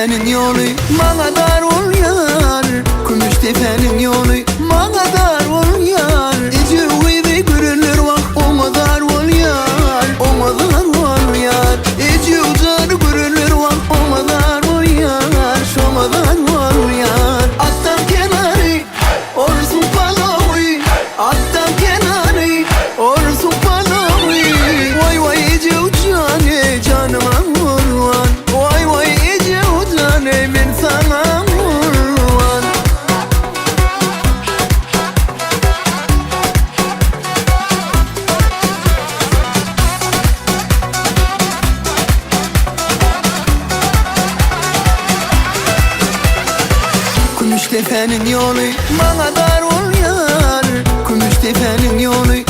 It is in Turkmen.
Kümüşdepäniň ýoly maňa dar bolýar Kümüşdepäniň ýoly maňa dar bolýar Eje gyzy görenler wah oňa zar bolýar Oňa zar bolýar Eje jany görenler wah oňa zar bolýar Şoňa zar bolýar Atdan kenary Orsuň palawy Atdan kenary Orsuň palawy Waý waý eje jany janyma gurban Waý waý eje jany men saňa gurban. Kümüşdepäniň ýoly maňa dar bolýar Kümüşdepäniň ýoly.